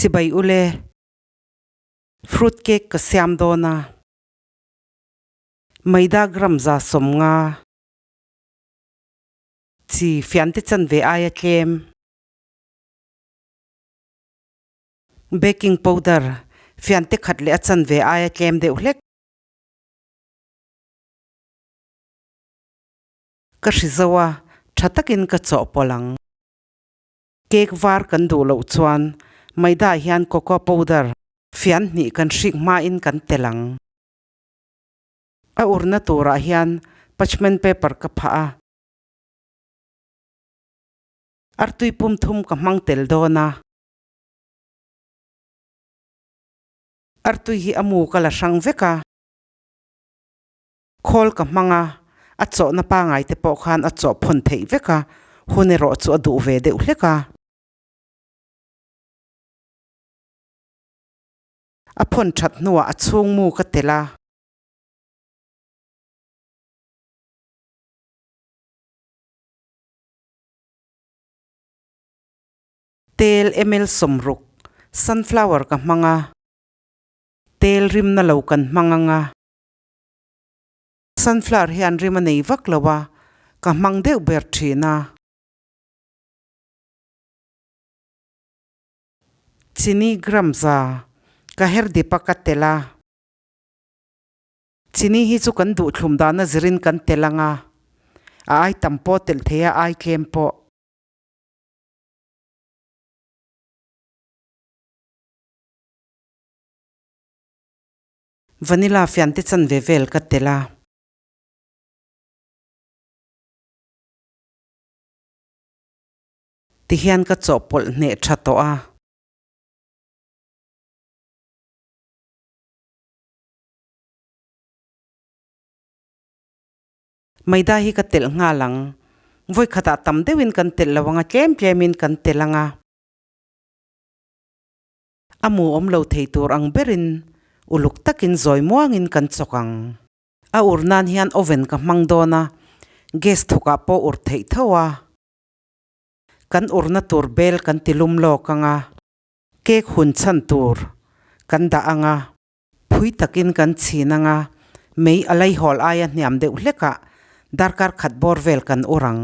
Chibai ule, fruit cake ka siam dawn a, maida gram 50 chi fiante chanve aia tlem, baking powder fiante khat leh a chanve aia tlem deuh hlek. Ka hri zo a, tha takin ka chawhpawlh ang. Cake var kan duh loh chuan maida hian cocoa powder fian hnih kan hrik hmain kan tel ang. A urna turah hian parchment paper ka phah a. Artui pum thum ka hmang tel dawn a. Artui hi a mu ka la hrang vek a. Khawl ka hmang a, a chawhna pangai te pawh khan a chawh phawn theih vek a, hun erawh chu a duh ve deuh hlek a. A phawn that hnuah a chhung mu ka tel a. Tel ml 60 sunflower ka hmang a, tel rimna lo kan hmang ang a. Sunflower hian rim a nei vak lo a, ka hmang deuh ber thin a. Chini gram 100 ka her dip a ka tel a. Chini hi chu kan duhthlum dahna zirin kan tel ang a, a ai tam pawh telh thei a, ai tlem pawh. Vanilla fian te chanve vel ka tel a. Tihian ka chawhpawlh hneh tha tawh a. Maida hi ka telh nghal ang. Vawi khatah tam deuhin kan telh lo ang a, tlem tlemin kan telh ang a. A mu awm lo thei tur ang berin uluk takin zawi muangin kan chawk ang. A ur nan hian oven ka hmang dawn a, gas thukah pawh ur theih tho a. Kan urna tur bel kan ti lum lawk ang a, cake hun chhan tur kan dah ang a, phui takin kan chhin ang a, mei a laihawl aia hniam deuh hlekah darkar khat bawr vel kan ur ang.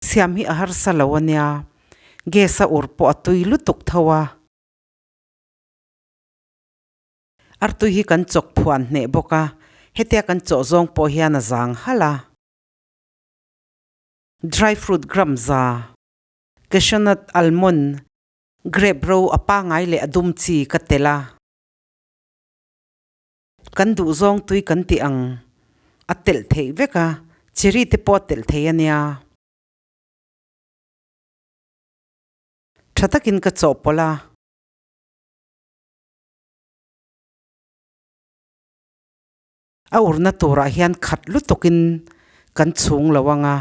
Siam hi a harsa lo a nia, gas a ur pawh a tui lutuk tho a. Artui hi kan chawk phuan hneh bawk a, hetia kan chawh zawng pawh hian a zang halh a. Dry fruit gram 100, cashew nut, almond, grape ro a pangai leh a dum chi ka tel a. Kan duh zawng tui kan tih ang a telh theih vek a, cherry te pawh a telh thei a nia. Tha takin ka chawhpawlh a. A urna turah hian khat lutukin kan chhung lo ang a.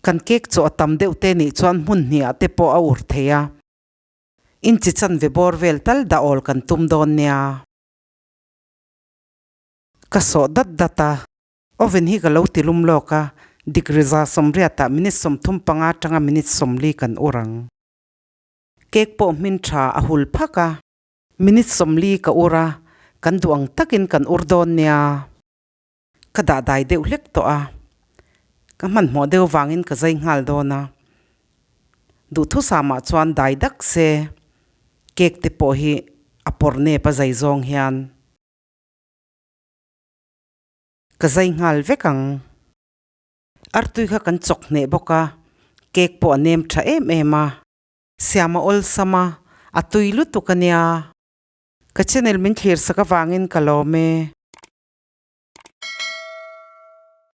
Kan cake chu a tam deuh te nih chuan hmun hniah te pawh a ur thei a. Inchi chanve bawr vel tal dah awl kan tum dawn nia. Ka sawh dat dat a, oven hi ka lo ti lum lawk a, degree 180 ah minute 35 atanga minute 40 kan ur ang. Cake pawh hmin tha a hul phak a, minute 40 ka ur a, kan duh ang takin kan ur dawn nia. Ka dah dai deuh hlek tawh a, ka hmanhmawh deuh vangin ka zai nghal dawn a, duhthusam ah chuan dai dak se cake te pawh hi a pawr nep a zai zawng hian ka zai nghal vek ang. Artui kha kan chawk hneh bawk a, cake pawh a nem tha em em a, siam a awlsam a, a tui lutuk a nia. Ka channel min thlir sak avangin ka lawm e.